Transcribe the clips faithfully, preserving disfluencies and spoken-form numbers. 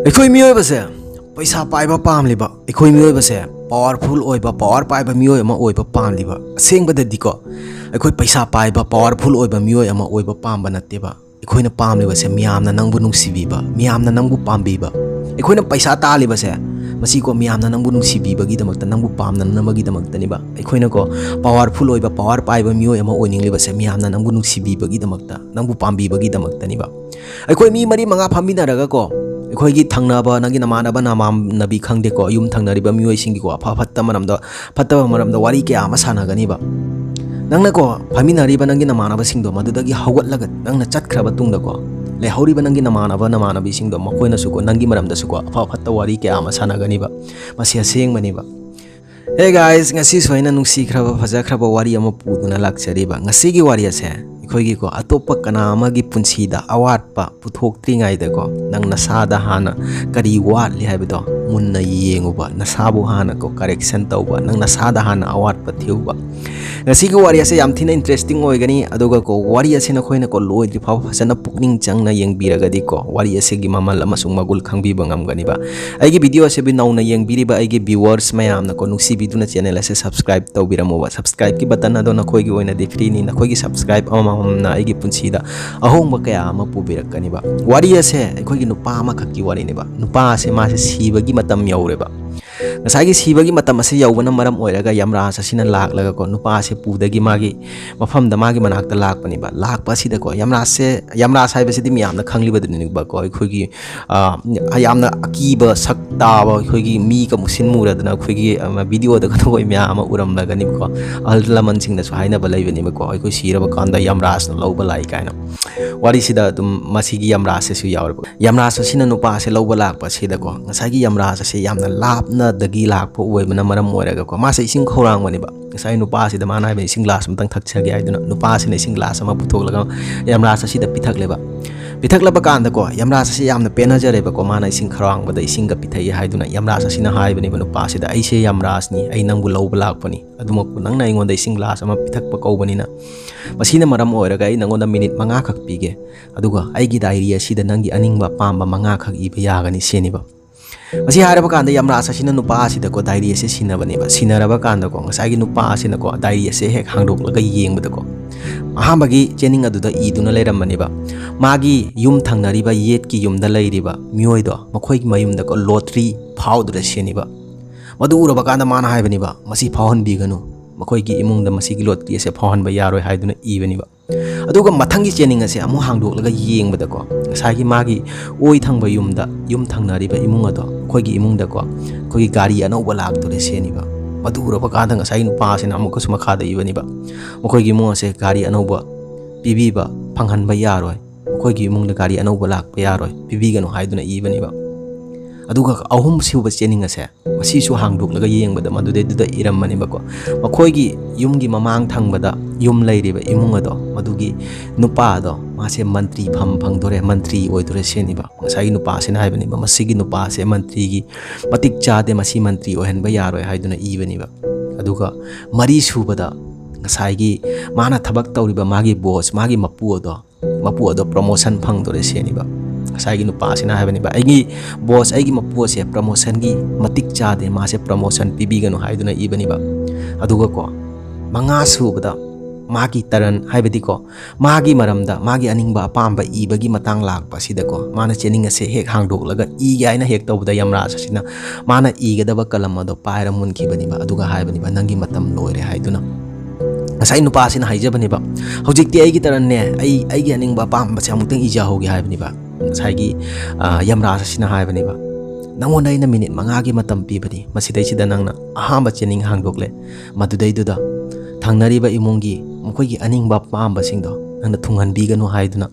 ꯑꯩꯈꯣꯏ ꯃꯤꯑꯣꯏꯕꯁꯦ ꯄꯩꯁꯥ ꯄꯥꯏꯕ ꯄꯥꯝꯂꯤꯕ, ꯑꯩꯈꯣꯏ ꯃꯤꯑꯣꯏꯕꯁꯦ ꯄꯥꯋꯔꯐꯨꯜ ꯑꯣꯏꯕ, ꯄꯥꯋꯔ ꯄꯥꯏꯕ ꯃꯤꯑꯣꯏ ꯑꯃ ꯑꯣꯏꯕ ꯄꯥꯝꯂꯤꯕ꯫ ꯑꯁꯦꯡꯕꯗꯗꯤꯀꯣ, ꯑꯩꯈꯣꯏ ꯄꯩꯁꯥ ꯄꯥꯏꯕ, ꯄꯥꯋꯔꯐꯨꯜ ꯑꯣꯏꯕ ꯃꯤꯑꯣꯏ ꯑꯃ ꯑꯣꯏꯕ ꯄꯥꯝꯕ ꯅꯠꯇꯦꯕ꯫ ꯑꯩꯈꯣꯏꯅ ꯄꯥꯝꯂꯤꯕꯁꯦ ꯃꯤꯌꯥꯝꯅ ꯅꯪꯕꯨ ꯅꯨꯡꯁꯤꯕꯤꯕ, ꯃꯤꯌꯥꯝꯅ ꯅꯪꯕꯨ ꯄꯥꯝꯕꯤꯕ꯫ ꯑꯩꯈꯣꯏꯅ ꯄꯩꯁꯥ ꯇꯥꯜꯂꯤꯕꯁꯦ, ꯃꯁꯤꯀꯣ, ꯃꯤꯌꯥꯝꯅ ꯅꯪꯕꯨ ꯅꯨꯡꯁꯤꯕꯤꯕꯒꯤꯗꯃꯛꯇ, ꯅꯪꯕꯨ ꯄꯥꯝꯅꯅꯕꯒꯤꯗꯃꯛꯇꯅꯤꯕ꯫ ꯑꯩꯈꯣꯏꯅꯀꯣ, ꯄꯥꯋꯔꯐꯨꯜ ꯑꯣꯏꯕ, ꯄꯥꯋꯔ ꯄꯥꯏꯕ ꯃꯤꯑꯣꯏ ꯑꯃ ꯑꯣꯏꯅꯤꯡꯂꯤꯕꯁꯦ ꯃꯤꯌꯥꯝꯅ ꯅꯪꯕꯨ ꯅꯨꯡꯁꯤꯕꯤꯕꯒꯤꯗꯃꯛꯇ, ꯅꯪꯕꯨ ꯄꯥꯝꯕꯤꯕꯒꯤꯗꯃꯛꯇꯅꯤꯕ꯫ ꯑꯩꯈꯣꯏ ꯃꯤ ꯃꯔꯤ ꯃꯉꯥ ꯐꯝꯃꯤꯟꯅꯔꯒꯀꯣ, ꯑꯩꯈꯣꯏꯒꯤ ꯊꯪꯅꯕ, ꯅꯪꯒꯤ ꯅꯃꯥꯟꯅꯕ, ꯅꯃꯥꯟꯅꯕꯤ ꯈꯪꯗꯦꯀꯣ, ꯌꯨꯝ ꯊꯪꯅꯔꯤꯕ ꯃꯤꯑꯣꯏꯁꯤꯡꯒꯤꯀꯣ, ꯑꯐ ꯐꯠꯇ ꯃꯔꯝꯗ, ꯐꯠꯇꯕ ꯃꯔꯝꯗ ꯋꯥꯔꯤ ꯀꯌꯥ ꯑꯃ ꯁꯥꯟꯅꯒꯅꯤꯕ꯫ ꯅꯪꯅꯀꯣ, ꯐꯝꯃꯤꯟꯅꯔꯤꯕ ꯅꯪꯒꯤ ꯅꯃꯥꯟꯅꯕꯁꯤꯡꯗꯣ ꯃꯗꯨꯗꯒꯤ ꯍꯧꯒꯠꯂꯒ ꯅꯪꯅ ꯆꯠꯈ꯭ꯔꯕ ꯇꯨꯡꯗꯀꯣ, ꯂꯩꯍꯧꯔꯤꯕ ꯅꯪꯒꯤ ꯅꯃꯥꯟꯅꯕ, ꯅꯃꯥꯟꯅꯕꯤꯁꯤꯡꯗꯣ ꯃꯈꯣꯏꯅꯁꯨꯀꯣ, ꯅꯪꯒꯤ ꯃꯔꯝꯗꯁꯨꯀꯣ, ꯑꯐ ꯐꯠꯇ ꯋꯥꯔꯤ ꯀꯌꯥ ꯑꯃ ꯁꯥꯟꯅꯒꯅꯤꯕ꯫ ꯃꯁꯤ ꯑꯁꯦꯡꯕꯅꯤꯕ꯫ Hey guys, ꯉꯁꯤꯁꯨ ꯑꯩꯅ ꯅꯨꯡꯁꯤꯈ꯭ꯔꯕ, ꯐꯖꯈ꯭ꯔꯕ ꯋꯥꯔꯤ ꯑꯃ ꯄꯨꯗꯨꯅ ꯂꯥꯛꯆꯔꯤꯕ꯫ ꯉꯁꯤꯒꯤ ꯋꯥꯔꯤ ꯑꯁꯦ ꯑꯩꯈꯣꯏꯒꯤꯀꯣ, ꯑꯇꯣꯞꯄ ꯀꯅꯥ ꯑꯃꯒꯤ ꯄꯨꯟꯁꯤꯗ ꯑꯋꯥꯠꯄ ꯄꯨꯊꯣꯛꯇ꯭ꯔꯤꯉꯩꯗꯀꯣ, ꯅꯪ ꯅꯁꯥꯗ ꯍꯥꯟꯅ ꯀꯔꯤ ꯋꯥꯠꯂꯤ ꯍꯥꯏꯕꯗꯣ ꯃꯨꯟꯅ ꯌꯦꯡꯉꯨꯕ, ꯅꯁꯥꯕꯨ ꯍꯥꯟꯅ ꯀꯣ, ꯀꯔꯦꯛꯁꯟ ꯇꯧꯕ, ꯅꯪ ꯅꯁꯥꯗ ꯍꯥꯟꯅ ꯑꯋꯥꯠꯄ ꯊꯤꯌꯨꯕ꯫ ꯉꯁꯤꯒꯤ ꯋꯥꯔꯤ ꯑꯁꯦ ꯌꯥꯝ ꯊꯤꯅ ꯏꯟꯇꯔꯦꯁꯇꯤꯡ ꯑꯣꯏꯒꯅꯤ, ꯑꯗꯨꯒ ꯀꯣ, ꯋꯥꯔꯤ ꯑꯁꯦ ꯅꯈꯣꯏꯅ ꯀꯣ, ꯂꯣꯏꯗ꯭ꯔꯤ ꯐꯥꯎꯕ ꯐꯖꯅ ꯄꯨꯛꯅꯤꯡ ꯆꯪꯅ ꯌꯦꯡꯕꯤꯔꯒꯗꯤ ꯀꯣ, ꯋꯥꯔꯤ ꯑꯁꯤꯒꯤ ꯃꯃꯜ ꯑꯃꯁꯨꯡ ꯃꯒꯨꯜ ꯈꯪꯕꯤꯕ ꯉꯝꯒꯅꯤꯕ꯫ ꯑꯩꯒꯤ ꯚꯤꯗꯤꯑꯣ ꯑꯁꯤꯕꯨ ꯅꯧꯅ ꯌꯦꯡꯕꯤꯔꯤꯕ ꯑꯩꯒꯤ ꯚꯤꯌꯨꯋꯔꯁ ꯃꯌꯥꯝꯅ ꯀꯣ, ꯅꯨꯡꯁꯤꯕꯤꯗꯨꯅ ꯆꯦꯅꯦꯜ ꯑꯁꯦ ꯁꯕꯁꯀ꯭ꯔꯥꯏꯕ ꯇꯧꯕꯤꯔꯝꯃꯨꯕ꯫ ꯁꯕꯁꯀ꯭ꯔꯥꯏꯕꯀꯤ ꯕꯇꯟ ꯑꯗꯣ ꯅꯈꯣꯏꯒꯤ ꯑꯣꯏꯅꯗꯤ ꯐ꯭ꯔꯤꯅꯤ꯫ ꯅꯈꯣꯏꯒꯤ ꯁꯕꯁꯀ꯭ꯔꯥꯏꯕ ꯑꯃꯃꯝꯅ ꯑꯩꯒꯤ ꯄꯨꯟꯁꯤꯗ ꯑꯍꯣꯡꯕ ꯀꯌꯥ ꯑꯃ ꯄꯨꯕꯤꯔꯛꯀꯅꯤꯕ꯫ ꯋꯥꯔꯤ ꯑꯁꯦ ꯑꯩꯈꯣꯏꯒꯤ ꯅꯨꯄꯥ ꯑꯃꯈꯛꯀꯤ ꯋꯥꯔꯤꯅꯦꯕ꯫ ꯅꯨꯄꯥ ꯑꯁꯦ ꯃꯥꯁꯦ ꯁꯤꯕꯒꯤ ꯃꯇꯝ ꯌꯧꯔꯦꯕ꯫ ꯉꯁꯥꯏꯒꯤ ꯁꯤꯕꯒꯤ ꯃꯇꯝ ꯑꯁꯤ ꯌꯧꯕꯅ ꯃꯔꯝ ꯑꯣꯏꯔꯒ ꯌꯝꯔꯥꯖ ꯑꯁꯤꯅ ꯂꯥꯛꯂꯒꯀꯣ, ꯅꯨꯄꯥ ꯑꯁꯤ ꯄꯨꯗꯒꯤ ꯃꯥꯒꯤ ꯃꯐꯝꯗ, ꯃꯥꯒꯤ ꯃꯅꯥꯛꯇ ꯂꯥꯛꯄꯅꯦꯕ꯫ ꯂꯥꯛꯄ ꯑꯁꯤꯗꯀꯣ, ꯌꯝꯔꯥꯖꯁꯦ, ꯌꯝꯔꯥꯖ ꯍꯥꯏꯕꯁꯤꯗꯤ ꯃꯤꯌꯥꯝꯅ ꯈꯪꯂꯤꯕꯗꯨꯅꯤꯕꯀꯣ, ꯑꯩꯈꯣꯏꯒꯤ, ꯑ, ꯌꯥꯝꯅ ꯑꯀꯤꯕ ꯁꯛ ꯇꯥꯕ, ꯑꯩꯈꯣꯏꯒꯤ ꯃꯤꯒ ꯃꯨꯁꯤꯟ ꯃꯨꯔꯗꯅ ꯑꯩꯈꯣꯏꯒꯤ, ꯑ, ꯚꯤꯗꯤꯑꯣꯗꯒ ꯅꯈꯣꯏ ꯃꯌꯥꯝ ꯑꯃ ꯎꯔꯝꯂꯒꯅꯤꯕꯀꯣ꯫ ꯑꯍꯜ ꯂꯃꯟꯁꯤꯡꯅꯁꯨ ꯍꯥꯏꯅꯕ ꯂꯩꯕꯅꯦꯕꯀꯣ, ꯑꯩꯈꯣꯏ ꯁꯤꯔꯕ ꯀꯥꯟꯗ ꯌꯝꯔꯥꯖꯅ ꯂꯧꯕ ꯂꯥꯛꯏ ꯀꯥꯏꯅ꯫ ꯋꯥꯔꯤꯁꯤꯗ ꯑꯗꯨꯝ ꯃꯁꯤꯒꯤ ꯌꯝꯔꯥꯖ ꯑꯁꯤꯁꯨ ꯌꯥꯎꯔꯦꯕ꯫ ꯌꯝꯔꯥꯖ ꯑꯁꯤꯅ ꯅꯨꯄꯥ ꯑꯁꯤ ꯂꯧꯕ ꯂꯥꯛꯄ ꯑꯁꯤꯗꯀꯣ, ꯉꯁꯥꯏꯒꯤ ꯌꯝꯔꯥꯖ ꯑꯁꯤ ꯌꯥꯝꯅ ꯂꯥꯞꯅꯗꯒꯤ ꯂꯥꯛꯄ ꯑꯣꯏꯕꯅ ꯃꯔꯝ ꯑꯣꯏꯔꯒꯀꯣ, ꯃꯥꯁꯦ ꯏꯁꯤꯡ ꯈꯧꯔꯥꯡꯕꯅꯦꯕ꯫ ꯉꯁꯥꯏ ꯅꯨꯄꯥ ꯑꯁꯤꯗ ꯃꯥꯅ ꯍꯥꯏꯕ, "ꯏꯁꯤꯡ ꯒ꯭ꯂꯥꯁ ꯑꯃꯇꯪ ꯊꯛꯆꯒꯦ" ꯍꯥꯏꯗꯨꯅ, ꯅꯨꯄꯥ ꯑꯁꯤꯅ ꯏꯁꯤꯡ ꯒ꯭ꯂꯥꯁ ꯑꯃ ꯄꯨꯊꯣꯛꯂꯒ ꯌꯝꯔꯥꯖ ꯑꯁꯤꯗ ꯄꯤꯊꯛꯂꯦꯕ꯫ ꯄꯤꯊꯛꯂꯕ ꯀꯥꯟꯗꯀꯣ, ꯌꯝꯔꯥꯖ ꯑꯁꯤ ꯌꯥꯝꯅ ꯄꯦꯟꯅꯖꯔꯦꯕꯀꯣ꯫ ꯃꯥꯅ ꯏꯁꯤꯡ ꯈꯧꯔꯥꯡꯕꯗ ꯏꯁꯤꯡꯒ ꯄꯤꯊꯛꯏ ꯍꯥꯏꯗꯨꯅ ꯌꯝꯔꯥꯖ ꯑꯁꯤꯅ ꯍꯥꯏꯕꯅꯦꯕ ꯅꯨꯄꯥꯁꯤꯗ, "ꯑꯩꯁꯦ ꯌꯝꯔꯥꯖꯅꯤ, ꯑꯩ ꯅꯪꯕꯨ ꯂꯧꯕ ꯂꯥꯛꯄꯅꯤ, ꯑꯗꯨꯃꯛꯄꯨ ꯅꯪꯅ ꯑꯩꯉꯣꯟꯗ ꯏꯁꯤꯡ ꯒ꯭ꯂꯥꯁ ꯑꯃ ꯄꯤꯊꯛꯄ ꯀꯧꯕꯅꯤꯅ, ꯃꯁꯤꯅ ꯃꯔꯝ ꯑꯣꯏꯔꯒ ꯑꯩ ꯅꯪꯉꯣꯟꯗ ꯃꯤꯅꯤꯠ ꯃꯉꯥꯈꯛ ꯄꯤꯒꯦ, ꯑꯗꯨꯒ ꯑꯩꯒꯤ ꯗꯥꯏꯔꯤ ꯑꯁꯤꯗ ꯅꯪꯒꯤ ꯑꯅꯤꯡꯕ ꯑꯄꯥꯝꯕ ꯃꯉꯥꯈꯛ ꯏꯕ ꯌꯥꯒꯅꯤ" ꯁꯤꯅꯦꯕ꯫ ꯃꯁꯤ ꯍꯥꯏꯔꯕ ꯀꯥꯟꯗ ꯌꯝꯔꯥꯖ ꯑꯁꯤꯅ ꯅꯨꯄꯥ ꯑꯁꯤꯗꯀꯣ ꯗꯥꯏꯔꯤ ꯑꯁꯦ ꯁꯤꯟꯅꯕꯅꯦꯕ꯫ ꯁꯤꯟꯅꯔꯕ ꯀꯥꯟꯗꯀꯣ, ꯉꯁꯥꯏꯒꯤ ꯅꯨꯄꯥ ꯑꯁꯤꯅꯀꯣ ꯗꯥꯏꯔꯤ ꯑꯁꯦ ꯍꯦꯛ ꯍꯥꯡꯗꯣꯛꯂꯒ ꯌꯦꯡꯕꯗꯀꯣ, ꯑꯍꯥꯟꯕꯒꯤ ꯆꯦꯅꯤꯡ ꯑꯗꯨꯗ ꯏꯗꯨꯅ ꯂꯩꯔꯝꯕꯅꯦꯕ, ꯃꯥꯒꯤ ꯌꯨꯝ ꯊꯪꯅꯔꯤꯕ ꯌꯦꯠꯀꯤ ꯌꯨꯝꯗ ꯂꯩꯔꯤꯕ ꯃꯤꯑꯣꯏꯗꯣ, ꯃꯈꯣꯏꯒꯤ ꯃꯌꯨꯝꯗꯀꯣ ꯂꯣꯇ꯭ꯔꯤ ꯐꯥꯎꯗꯨꯅ ꯁꯤꯅꯤꯕ꯫ ꯃꯗꯨ ꯎꯔꯕ ꯀꯥꯟꯗ ꯃꯥꯅ ꯍꯥꯏꯕꯅꯤꯕ, "ꯃꯁꯤ ꯐꯥꯎꯍꯟꯕꯤꯒꯅꯨ, ꯃꯈꯣꯏꯒꯤ ꯏꯃꯨꯡꯗ ꯃꯁꯤꯒꯤ ꯂꯣꯇ꯭ꯔꯤ ꯑꯁꯦ ꯐꯥꯎꯍꯟꯕ ꯌꯥꯔꯣꯏ" ꯍꯥꯏꯗꯨꯅ ꯏꯕꯅꯤꯕ꯫ ꯑꯗꯨꯒ ꯃꯊꯪꯒꯤ ꯆꯦꯅꯤꯡ ꯑꯁꯦ ꯑꯃꯨꯛ ꯍꯥꯡꯗꯣꯛꯂꯒ ꯌꯦꯡꯕꯗꯀꯣ, ꯉꯁꯥꯏꯒꯤ ꯃꯥꯒꯤ ꯑꯣꯏ ꯊꯪꯕ ꯌꯨꯝꯗ, ꯌꯨꯝ ꯊꯪꯅꯔꯤꯕ ꯏꯃꯨꯡ ꯑꯗꯣ, ꯑꯩꯈꯣꯏꯒꯤ ꯏꯃꯨꯡꯗꯀꯣ ꯑꯩꯈꯣꯏꯒꯤ ꯒꯥꯔꯤ ꯑꯅꯧꯕ ꯂꯥꯛꯇꯣꯔꯦ ꯁꯤꯅꯤꯕ꯫ ꯃꯗꯨ ꯎꯔꯕ ꯀꯥꯟꯗ ꯉꯁꯥꯏꯒꯤ ꯅꯨꯄꯥ ꯑꯁꯤꯅ ꯑꯃꯨꯛꯀꯁꯨ ꯃꯈꯥꯗ ꯏꯕꯅꯤꯕ, "ꯃꯈꯣꯏꯒꯤ ꯏꯃꯨꯡ ꯑꯁꯦ ꯒꯥꯔꯤ ꯑꯅꯧꯕ ꯄꯤꯕꯤꯕ ꯐꯪꯍꯟꯕ ꯌꯥꯔꯣꯏ, ꯃꯈꯣꯏꯒꯤ ꯏꯃꯨꯡꯗ ꯒꯥꯔꯤ ꯑꯅꯧꯕ ꯂꯥꯛꯄ ꯌꯥꯔꯣꯏ, ꯄꯤꯕꯤꯒꯅꯨ" ꯍꯥꯏꯗꯨꯅ ꯏꯕꯅꯤꯕ꯫ ꯑꯗꯨꯒ ꯑꯍꯨꯝ ꯁꯨꯕ ꯆꯦꯅꯤꯡ ꯑꯁꯦ, ꯃꯁꯤꯁꯨ ꯍꯥꯡꯗꯣꯛꯂꯒ ꯌꯦꯡꯕꯗ ꯃꯗꯨꯗꯩꯗꯨꯗ ꯏꯔꯝꯕꯅꯦꯕꯀꯣ, ꯃꯈꯣꯏꯒꯤ ꯌꯨꯝꯒꯤ ꯃꯃꯥꯡ ꯊꯪꯕꯗ ꯌꯨꯝ ꯂꯩꯔꯤꯕ ꯏꯃꯨꯡ ꯑꯗꯣ, ꯃꯗꯨꯒꯤ ꯅꯨꯄꯥ ꯑꯗꯣ, ꯃꯥꯁꯦ ꯃꯟꯇ꯭ꯔꯤ ꯐꯝ ꯐꯪꯗꯣꯔꯦ, ꯃꯟꯇ꯭ꯔꯤ ꯑꯣꯏꯗꯣꯔꯦ ꯁꯤꯅꯤꯕ꯫ ꯉꯁꯥꯏꯒꯤ ꯅꯨꯄꯥꯁꯤꯅ ꯍꯥꯏꯕꯅꯤꯕ, "ꯃꯁꯤꯒꯤ ꯅꯨꯄꯥꯁꯦ ꯃꯟꯇ꯭ꯔꯤꯒꯤ ꯃꯇꯤꯛ ꯆꯥꯗꯦ, ꯃꯁꯤ ꯃꯟꯇ꯭ꯔꯤ ꯑꯣꯏꯍꯟꯕ ꯌꯥꯔꯣꯏ" ꯍꯥꯏꯗꯨꯅ ꯏꯕꯅꯤꯕ꯫ ꯑꯗꯨꯒ ꯃꯔꯤ ꯁꯨꯕꯗ, ꯉꯁꯥꯏꯒꯤ ꯃꯥꯅ ꯊꯕꯛ ꯇꯧꯔꯤꯕ ꯃꯥꯒꯤ ꯕꯣꯁ, ꯃꯥꯒꯤ ꯃꯄꯨ ꯑꯗꯣ, ꯃꯄꯨ ꯑꯗꯣ ꯄ꯭ꯔꯣꯃꯣꯁꯟ ꯐꯪꯗꯣꯔꯦ ꯁꯤꯅꯤꯕ꯫ ꯉꯁꯥꯏꯒꯤ ꯅꯨꯄꯥꯁꯤꯅ ꯍꯥꯏꯕꯅꯤꯕ, "ꯑꯩꯒꯤ ꯕꯣꯁ, ꯑꯩꯒꯤ ꯃꯄꯨ ꯑꯁꯦ ꯄ꯭ꯔꯣꯃꯣꯁꯟꯒꯤ ꯃꯇꯤꯛ ꯆꯥꯗꯦ, ꯃꯥꯁꯦ ꯄ꯭ꯔꯣꯃꯣꯁꯟ ꯄꯤꯕꯤꯒꯅꯨ" ꯍꯥꯏꯗꯨꯅ ꯏꯕꯅꯤꯕ꯫ ꯑꯗꯨꯒꯀꯣ, ꯃꯉꯥ ꯁꯨꯕꯗ ꯃꯥꯒꯤ ꯇꯔꯟ, ꯍꯥꯏꯕꯗꯤꯀꯣ, ꯃꯥꯒꯤ ꯃꯔꯝꯗ ꯃꯥꯒꯤ ꯑꯅꯤꯡꯕ ꯑꯄꯥꯝꯕ ꯏꯕꯒꯤ ꯃꯇꯥꯡ ꯂꯥꯛꯄ ꯑꯁꯤꯗꯀꯣ, ꯃꯥꯅ ꯆꯦꯅꯤꯡ ꯑꯁꯦ ꯍꯦꯛ ꯍꯥꯡꯗꯣꯛꯂꯒ ꯏꯒꯦ ꯍꯥꯏꯅ ꯍꯦꯛ ꯇꯧꯕꯗ, ꯌꯝꯔꯥꯖ ꯑꯁꯤꯅ ꯃꯥꯅ ꯏꯒꯗꯕ ꯀꯂꯝ ꯑꯗꯣ ꯄꯥꯏꯔ ꯃꯨꯟꯈꯤꯕꯅꯤꯕ꯫ ꯑꯗꯨꯒ ꯍꯥꯏꯕꯅꯤꯕ, "ꯅꯪꯒꯤ ꯃꯇꯝ ꯂꯣꯏꯔꯦ" ꯍꯥꯏꯗꯨꯅ꯫ ꯉꯁꯥꯏ ꯅꯨꯄꯥꯁꯤꯅ ꯍꯥꯏꯖꯕꯅꯦꯕ, "ꯍꯧꯖꯤꯛꯇꯤ ꯑꯩꯒꯤ ꯇꯔꯟꯅꯦ, ꯑꯩ ꯑꯩꯒꯤ ꯑꯅꯤꯡꯕ ꯑꯄꯥꯝꯕꯁꯦ ꯑꯃꯨꯛꯇꯪ ꯏꯖꯍꯧꯒꯦ" ꯍꯥꯏꯕꯅꯦꯕ꯫ ꯉꯁꯥꯏꯒꯤ, ꯑ, ꯌꯝꯔꯥꯖ ꯑꯁꯤꯅ ꯍꯥꯏꯕꯅꯦꯕ, "ꯅꯪꯉꯣꯟꯗ ꯑꯩꯅ ꯃꯤꯅꯤꯠ ꯃꯉꯥꯒꯤ ꯃꯇꯝ ꯄꯤꯕꯅꯤ, ꯃꯁꯤꯗꯩꯁꯤꯗ ꯅꯪꯅ ꯑꯍꯥꯟꯕ ꯆꯦꯅꯤꯡ ꯍꯥꯡꯗꯣꯛꯂꯦ, ꯃꯗꯨꯗꯩꯗꯨꯗ ꯊꯪꯅꯔꯤꯕ ꯏꯃꯨꯡꯒꯤ ꯃꯈꯣꯏꯒꯤ ꯑꯅꯤꯡꯕ ꯑꯄꯥꯝꯕꯁꯤꯡꯗꯣ ꯅꯪꯅ ꯊꯨꯡꯍꯟꯕꯤꯒꯅꯨ" ꯍꯥꯏꯗꯨꯅ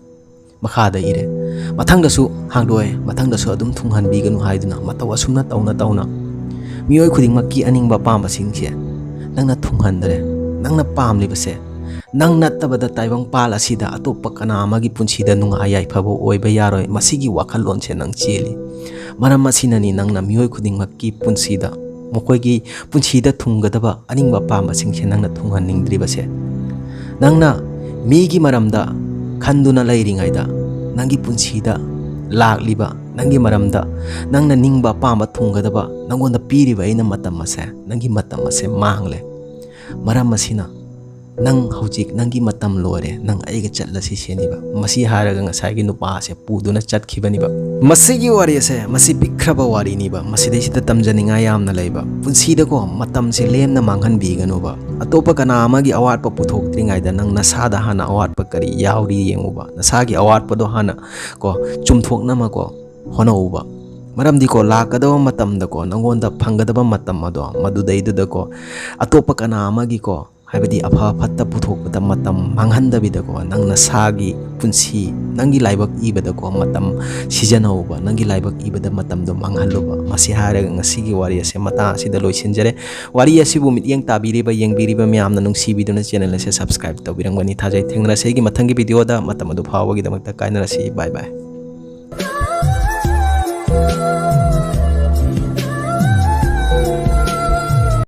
ꯃꯈꯥꯗ ꯏꯔꯦ꯫ ꯃꯊꯪꯗꯁꯨ ꯍꯥꯡꯗꯣꯛꯑꯦ, ꯃꯊꯪꯗꯁꯨ ꯑꯗꯨꯝ ꯊꯨꯡꯍꯟꯕꯤꯒꯅꯨ ꯍꯥꯏꯗꯨꯅ ꯃꯇꯧ ꯑꯁꯨꯝꯅ ꯇꯧꯅ ꯇꯧꯅ ꯃꯤꯑꯣꯏ ꯈꯨꯗꯤꯡꯃꯛꯀꯤ ꯑꯅꯤꯡꯕ ꯑꯄꯥꯝꯕꯁꯤꯡꯁꯦ ꯅꯪꯅ ꯊꯨꯡꯍꯟꯗ꯭ꯔꯦ꯫ ꯅꯪꯅ ꯄꯥꯝꯂꯤꯕꯁꯦ ꯅꯪ ꯅꯠꯇꯕꯗ ꯇꯥꯏꯕꯪꯄꯥꯜ ꯑꯁꯤꯗ ꯑꯇꯣꯞꯄ ꯀꯅꯥ ꯑꯃꯒꯤ ꯄꯨꯟꯁꯤꯗ ꯅꯨꯡꯉꯥꯏ ꯌꯥꯏꯐꯕ ꯑꯣꯏꯕ ꯌꯥꯔꯣꯏ꯫ ꯃꯁꯤꯒꯤ ꯋꯥꯈꯜꯂꯣꯟꯁꯦ ꯅꯪ ꯆꯦꯜꯂꯤ꯫ ꯃꯔꯝ ꯑꯁꯤꯅꯅꯤ ꯅꯪꯅ ꯃꯤꯑꯣꯏ ꯈꯨꯗꯤꯡꯃꯛꯀꯤ ꯄꯨꯟꯁꯤꯗ, ꯃꯈꯣꯏꯒꯤ ꯄꯨꯟꯁꯤꯗ ꯊꯨꯡꯒꯗꯕ ꯑꯅꯤꯡꯕ ꯑꯄꯥꯝꯕꯁꯤꯡꯁꯦ ꯅꯪꯅ ꯊꯨꯡꯍꯟꯅꯤꯡꯗ꯭ꯔꯤꯕꯁꯦ꯫ ꯅꯪꯅ ꯃꯤꯒꯤ ꯃꯔꯝꯗ ꯈꯟꯗꯨꯅ ꯂꯩꯔꯤꯉꯩꯗ, ꯅꯪꯒꯤ ꯄꯨꯟꯁꯤꯗ ꯂꯥꯛꯂꯤꯕ, ꯅꯪꯒꯤ ꯃꯔꯝꯗ ꯅꯪꯅ ꯅꯤꯡꯕ ꯑꯄꯥꯝꯕ ꯊꯨꯡꯒꯗꯕ ꯅꯪꯉꯣꯟꯗ ꯄꯤꯔꯤꯕ ꯑꯩꯅ ꯃꯇꯝ ꯑꯁꯦ, ꯅꯪꯒꯤ ꯃꯇꯝ ꯑꯁꯦ ꯃꯥꯡꯂꯦ꯫ ꯃꯔꯝ ꯑꯁꯤꯅ ꯅꯪ ꯍꯧꯖꯤꯛ ꯅꯪꯒꯤ ꯃꯇꯝ ꯂꯣꯏꯔꯦ, ꯅꯪ ꯑꯩꯒ ꯆꯠꯂꯁꯤ ꯁꯤꯅꯤꯕ꯫ ꯃꯁꯤ ꯍꯥꯏꯔꯒ ꯉꯁꯥꯏꯒꯤ ꯅꯨꯄꯥ ꯑꯁꯦ ꯄꯨꯗꯨꯅ ꯆꯠꯈꯤꯕꯅꯤꯕ꯫ ꯃꯁꯤꯒꯤ ꯋꯥꯔꯤ ꯑꯁꯦ, ꯃꯁꯤ ꯄꯤꯛꯈ꯭ꯔꯕ ꯋꯥꯔꯤꯅꯤꯕ꯫ ꯃꯁꯤꯗꯩꯁꯤꯗ ꯇꯝꯖꯅꯤꯡꯉꯥꯏ ꯌꯥꯝꯅ ꯂꯩꯕ꯫ ꯄꯨꯟꯁꯤꯗꯀꯣ, ꯃꯇꯝꯁꯦ ꯂꯦꯝꯅ ꯃꯥꯡꯍꯟꯕꯤꯒꯅꯨꯕ꯫ ꯑꯇꯣꯞꯄ ꯀꯅꯥ ꯑꯃꯒꯤ ꯑꯋꯥꯠꯄ ꯄꯨꯊꯣꯛꯇ꯭ꯔꯤꯉꯩꯗ ꯅꯪ ꯅꯁꯥꯗ ꯍꯥꯟꯅ ꯑꯋꯥꯠꯄ ꯀꯔꯤ ꯌꯥꯎꯔꯤ ꯌꯦꯡꯉꯨꯕ꯫ ꯅꯁꯥꯒꯤ ꯑꯋꯥꯠꯄꯗꯣ ꯍꯥꯟꯅ ꯀꯣ, ꯆꯨꯝꯊꯣꯛꯅꯕꯀꯣ ꯍꯣꯠꯅꯧꯕ꯫ ꯃꯔꯝꯗꯤꯀꯣ, ꯂꯥꯛꯀꯗꯕ ꯃꯇꯝꯗꯀꯣ, ꯅꯪꯉꯣꯟꯗ ꯐꯪꯒꯗꯕ ꯃꯇꯝ ꯑꯗꯣ, ꯃꯗꯨꯗꯩꯗꯨꯗꯀꯣ, ꯑꯇꯣꯞꯄ ꯀꯅꯥ ꯑꯃꯒꯤꯀꯣ, ꯍꯥꯏꯕꯗꯤ ꯑꯐ ꯐꯠꯇ ꯄꯨꯊꯣꯛꯄꯗ ꯃꯇꯝ ꯃꯥꯡꯍꯟꯗꯕꯤꯗꯀꯣ, ꯅꯪ ꯅꯁꯥꯒꯤ ꯄꯨꯟꯁꯤ, ꯅꯪꯒꯤ ꯂꯥꯏꯕꯛ ꯏꯕꯗꯀꯣ ꯃꯇꯝ ꯁꯤꯖꯤꯟꯅꯧꯕ, ꯅꯪꯒꯤ ꯂꯥꯏꯕꯛ ꯏꯕꯗ ꯃꯇꯝꯗꯣ ꯃꯥꯡꯍꯜꯂꯨꯕ꯫ ꯃꯁꯤ ꯍꯥꯏꯔꯒ ꯉꯁꯤꯒꯤ ꯋꯥꯔꯤ ꯑꯁꯦ ꯃꯇꯥꯡ ꯑꯁꯤꯗ ꯂꯣꯏꯁꯤꯟꯖꯔꯦ꯫ ꯋꯥꯔꯤ ꯑꯁꯤꯕꯨ ꯃꯤꯠꯌꯦꯡ ꯇꯥꯕꯤꯔꯤꯕ, ꯌꯦꯡꯕꯤꯔꯤꯕ ꯃꯌꯥꯝꯅ ꯅꯨꯡꯁꯤꯕꯤꯗꯨꯅ channel ꯑꯁꯦ subscribe ꯇꯧꯕꯤꯔꯝꯒꯅꯤ ꯊꯥꯖꯩ꯫ ꯊꯦꯡꯅꯔꯁꯤ ꯑꯩꯒꯤ ꯃꯊꯪꯒꯤ video ꯗ꯫ ꯃꯇꯝ ꯑꯗꯨ ꯐꯥꯎꯕꯒꯤꯗꯃꯛꯇ ꯀꯥꯏꯅꯔꯁꯤ꯫ Bye bye꯫